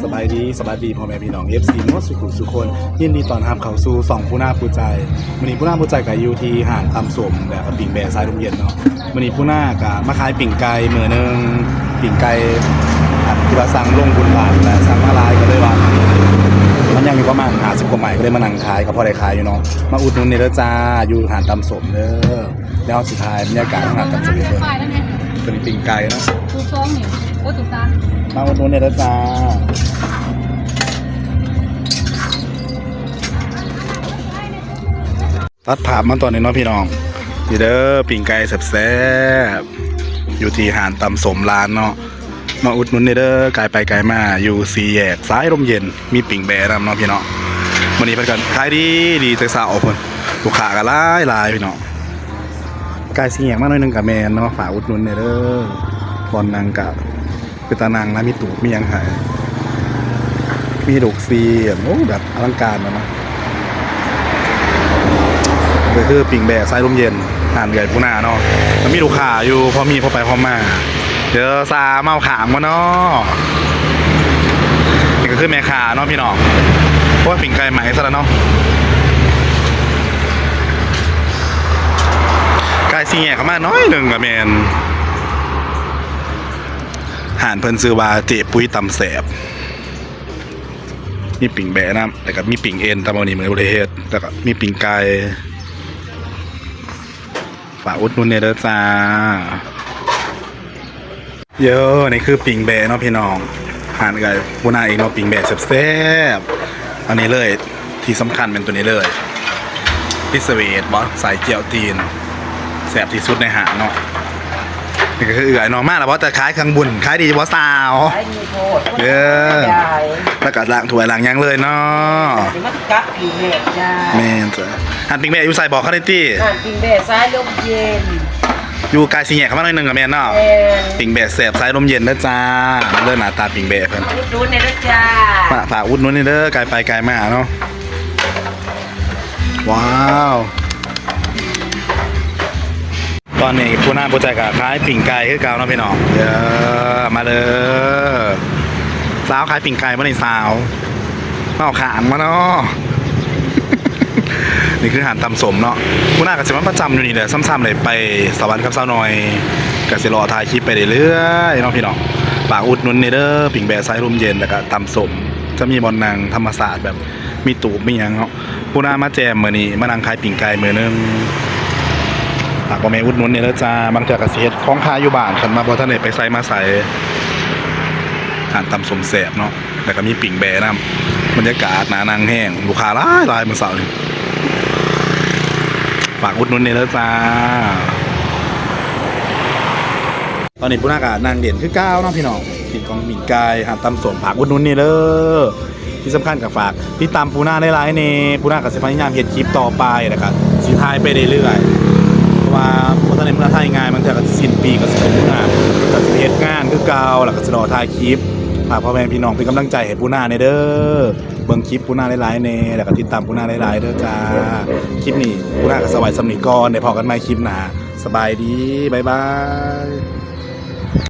ສະບາຍດີ ສະບາຍດີພໍ່ແມ່ພີ່ນ້ອງ ເອັຟຊີ ໝົດສູ່ຜູ້ສູ່ຄົນ ຍິນດີຕ້ອນຮັບເຂົ້າສູ່ຊ່ອງປູນາປູໃຈ. ມື້ນີ້ປູນາປູໃຈກໍຢູ່ທີ່ຮ້ານຕຳສົ້ມ ແລ້ວກໍປີ້ງແບ້ສາຍລົມເຢັນເນາະ. ມື້ນີ້ປູນາກໍມາຂາຍປີ້ງໄກ່ມື້ໜຶ່ງ ປີ້ງໄກ່ ອັນທີ່ວ່າສັ່ງລົງບຸນບາດ ແລະ ສັ່ງມາຫຼາຍ ກໍເລີຍວ່າມັນຍັງຢູ່ປະມານຫ້າສິບກວ່າໄມ້ ກໍເລີຍມານັ່ງຂາຍ ກໍພໍໄດ້ຂາຍຢູ່ເນາະ. ມາອຸດໜູນແດ່ເດີຈ້າ ຢູ່ຮ້ານຕຳສົ້ມເດີ. ດຽວເຮົາຊິຖ່າຍບັນຍາກາດຂອງຮ້ານຕຳເສັດໃຫ້ເບິ່ງ. ເປັນປີ້ງໄກ່ເນາະ ຖືກສອງນີ້ ໂອ້ ຖືກສາມ ມາອຸດໜູນແດ່ເດີຈ້າ. ຕັດພາບມາຕອນນີ້ເນາະພີ່ນ້ອງ ນີ້ເດີ ປີ້ງໄກ່ແຊບໆ ຢູ່ທີ່ຮ້ານຕຳສົ້ມລານເນາະ. ມາອຸດໜູນແດ່ເດີ ກາຍໄປກາຍມາ ຢູ່ສີ່ແຍກສາຍລົມເຢັນ ມີປີ້ງແບ້ນຳເນາະພີ່ນ້ອງ. ມື້ນີ້ເພິ່ນກໍຂາຍດີ ດີແຕ່ເຊົ້າພຸ້ນ ລູກຄ້າກໍຫຼາຍໆ ພີ່ນ້ອງ. ກາຍສີ່ແຍກມາໜ້ອຍໜຶ່ງກໍແມ່ນເນາະ ຝາກອຸດໜູນແດ່ເດີ. ບ່ອນນັ່ງກໍເປັນຕານັ່ງນະ ມີຕູບມີຫຍັງໃຫ້ ມີລູກຊີນ ໂອ້ ແບບອະລັງການນະ. ກໍຄືປີ້ງແບ້ສາຍລົມເຢັນ ຮ້ານເອື້ອຍປູນາເນາະ ກໍມີລູກຄ້າຢູ່ ພໍມີພໍໄປພໍມາ. ດຽວສາມເອົາຂ້າງມາເນາະ. ນີ້ກໍຄືແມ່ຄ້າເນາະພີ່ນ້ອງ. ໂອ້ຍ ປີ້ງໄກ່ໄໝ້ຊະລະເນາະ. ກາຍສີ່ແຍກເຂົ້າມາໜ້ອຍໜຶ່ງກໍແມ່ນ ຮ້ານເພິ່ນຊື່ວ່າເຈປຸ້ຍຕຳແຊບ ມີປີ້ງແບ້ນຳ ແລ້ວກໍມີປີ້ງເອັນ ແຕ່ມື້ນີ້ບໍ່ໄດ້ເຮັດ ແລ້ວກໍມີປີ້ງໄກ່. ຝາກອຸດໜູນແດ່ເດີຈ້າ. ເຢີ ນີ້ຄືປີ້ງແບ້ເນາະພີ່ນ້ອງ ຮ້ານເອື້ອຍປູນາເອງເນາະ. ປີ້ງແບ້ແຊບໆ ອັນນີ້ເລີຍ ທີ່ສຳຄັນແມ່ນໂຕນີ້ເລີຍ ພິເສດບໍ ໃສ່ຈ້ຽວຕີນ ແຊບທີ່ສຸດໃນຮ້ານເນາະ. ນີ້ກໍຄືເອື້ອຍເນາະ ມາແລ້ວບໍ່ ຈະຂາຍເຄື່ອງບຸນ ຂາຍດີບໍ່ສາວ? ຂາຍດີໂພດ ເອີ ແລ້ວກໍລ້າງຖ້ວຍລ້າງຫຍັງເລີຍເນາະ. ດຽວມາກັບປີ້ງແບ້ຈ້າ. ແມ່ນຈ້າ. ຮ້ານປີ້ງແບ້ຢູ່ໃສບອກເຂົາແດ່ຕິ? ຮ້ານປີ້ງແບ້ສາຍລົມເຢັນ ຢູ່ກາຍສີ່ແຍກເຂົ້າມາໜ້ອຍໜຶ່ງກໍແມ່ນເນາະ. ແມ່ນ. ປີ້ງແບ້ແຊບສາຍລົມເຢັນເດີຈ້າ. ມາເດີ ໜ້າຕາປີ້ງແບ້ເພິ່ນ ອຸດໜູນແດ່ເດີຈ້າ. ຝາກ ຝາກອຸດໜູນແດ່ເດີ ກາຍໄປກາຍມາເນາະ. ວ້າວ ຕອນນີ້ປູນາຜູ້ໃຈກໍຂາຍປີ້ງໄກ່ຄືເກົ່າເນາະພີ່ນ້ອງ. ເດີ ມາເດີ ສາວຂາຍປີ້ງໄກ່ບໍ່ນີ້ສາວ? ເອົາຂ້າງມາເນາະ. ນີ້ຄືຮ້ານຕຳສົ້ມເນາະ. ປູນາກໍຊິມາປະຈຳຢູ່ນີ້ແຫຼະ ຊ້ຳໆ ໄດ້ໄປສະຫວັນກັບສາວນ້ອຍ ກໍຊິເລາະຖ່າຍຄລິບໄປເລື້ອຍໆເນາະພີ່ນ້ອງ. ຝາກອຸດໜູນແດ່ເດີ ປີ້ງແບ້ສາຍລົມເຢັນ ແລ້ວກໍຕຳສົ້ມ ຈະມີບ່ອນນັ່ງທຳມະຊາດ ແບບມີຕູບມີຫຍັງເນາະ. ປູນາມາແຈ່ມມື້ນີ້ ມານັ່ງຂາຍປີ້ງໄກ່ມື້ໜຶ່ງ. ຝາກພໍ່ແມ່ອຸດໜູນແດ່ເດີຈ້າ. ບາງເທື່ອກໍຊິເຮັດຂອງຂາຍຢູ່ບ້ານ ຄັນວ່າບໍ່ທັນໄດ້ໄປໃສມາໃສ. ຮ້ານຕຳສົ້ມແຊບເນາະ ແລ້ວກໍມີປີ້ງແບ້ນຳ. ບັນຍາກາດໜ້ານັ່ງແຮງ ລູກຄ້າຫຼາຍໆ ມື້ເຊົ້ານີ້. ຝາກອຸດໜູນແດ່ເດີຈ້າ. ຕອນນີ້ປູນາກໍນັ່ງຫຼິ້ນຄືເກົ່າເນາະພີ່ນ້ອງ. ກິນຂອງປີ້ງໄກ່ ຮ້ານຕຳສົ້ມ ຝາກອຸດໜູນແດ່ເດີ. ທີ່ສຳຄັນກໍຝາກຕິດຕາມປູນາຫຼາຍໆແດ່. ປູນາກໍຊິພະຍາຍາມເຮັດຄລິບຕໍ່ໄປ ແລ້ວກໍຊິຖ່າຍໄປເລື້ອຍໆ ເພາະວ່າບໍ່ທັນໄດ້ເມືອໄທງ່າຍ. ບາງເທື່ອກໍຊິສິ້ນປີກໍຊິໄດ້ເມືອ ກໍຊິເຮັດງານຄືເກົ່າ ແລ້ວກໍຊິລໍຖ່າຍຄລິບ. ຝາກພໍ່ແມ່ພີ່ນ້ອງເປັນກຳລັງໃຈໃຫ້ປູນາແດ່ເດີ. ເບິ່ງຄລິບປູນາຫຼາຍໆແດ່ ແລ້ວກໍຕິດຕາມປູນາຫຼາຍໆເດີຈ້າ. ຄລິບນີ້ປູນາກໍຊິໄວ້ສ່ຳນີ້ກ່ອນ ໄດ້ພໍ້ກັນໃໝ່ຄລິບໜ້າ. ສະບາຍດີ ບາຍບາຍ.